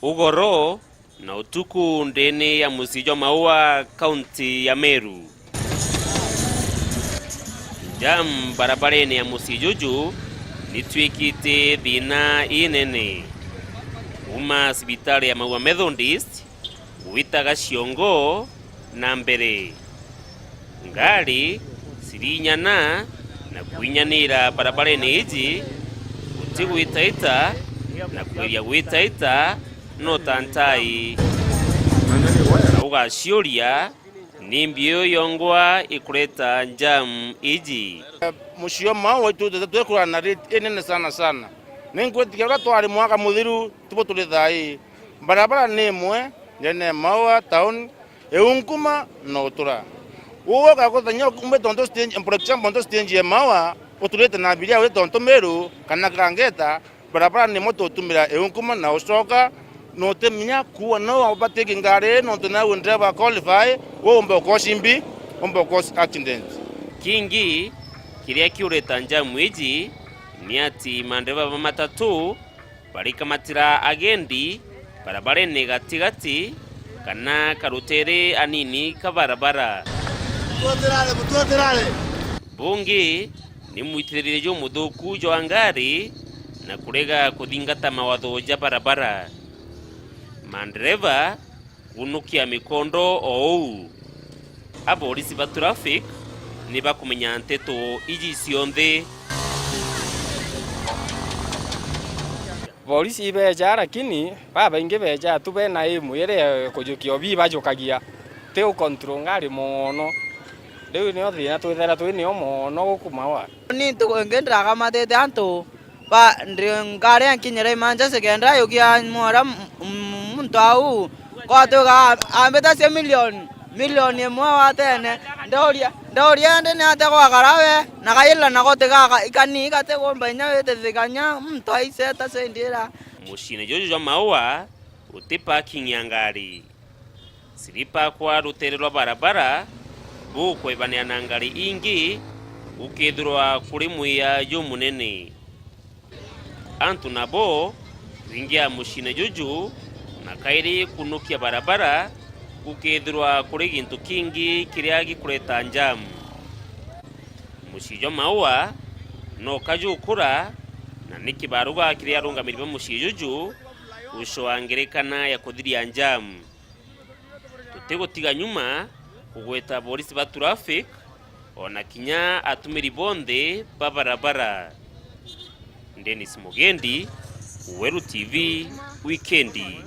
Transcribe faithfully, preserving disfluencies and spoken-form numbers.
Ugoro na utuku ndene ya mucii jwa Maua, kaunti ya Meru. Jam barabarene ya mucii juju nitwikite thina inene. Kuma cibitari ya Maua Methodist gwitaga ciongo na mbere. Ngari cirinyana na kwinyanira barabarene iji, guti gwitaita na kwiria gwitaita no ta ntai. Na ugaciuria, ni mbi iu yongwa ikureta jam iji? Mucii jwa Maua itutete twikura na rate inene sana sana. Ni ngwitikia uria twari mwaka muthiru tibo turi thaa ii. Barabara ni imwe ndene ya Maua town, Eunkuma na Utura. Ugoka kuthenya umbe tontu stage, for example, tontu stage ya Maua uturite na abiria uri tontu Meru kana Kangeta, barabara ni imwe tutumira Eunkuma na ucoka, na utimenya kuua no ubatiki ngari nontu nawe ndereva qualify, we umbe ukosi mbi, umbe ukosi accident. Kingi kiria kiureta njamu iji ni ati mandereva ba matatu barikamatira agendi barabarene gatigati kana karutere anini ka barabara. Bungi ni mwitiririria jumuthuku jwa ngari na kurega kuthingata mawatho ja barabara. Mandereva kunukia mikondo o uu. Aborisi ba traffic ni bakumenya nteto iji cionthe. Borisi ibeja, lakini babaingi beja tu bena aim iria ya kujukia obi bajukagia, ti u control ngari mono. Riu nio thina twithera twi nio mono guku Maua. Ni ntuku ingi ndirakamatite antu ba, ndi ngari ankinyira imanjasi kenda yukia mwara m-, m-, muntu au, kwatuika ambita cia milioni, milioni imwe watene. Ndauria, ndauria indi ni atia gwakara we, na kaila nako tigaka ikani gati gumba inya witithikania muntu aiceta sendira. Muciine juju jwa Maua guti parking ya ngari. Silipa kwa rutere rwa barabara, bukwebanea na ngari ingi, gukethirwa kuri mwiya jumunene. Antu nabo kwingia muciine juju, na kairi kunukia barabara, gukethirwa kuri gintu kingi kiria gikureta njamu. Mucii jwa Maua no kajukura, na ni kibaruga kiri arungamiri ba mucii juju gucoa ngerekana ya kuthiria njamu. Tutigutiga nyuma kugweta borisi ba traffic, ona kinya atumiri bonthe ba barabara. Dennis Mugendi, Weru T V, Wikendi.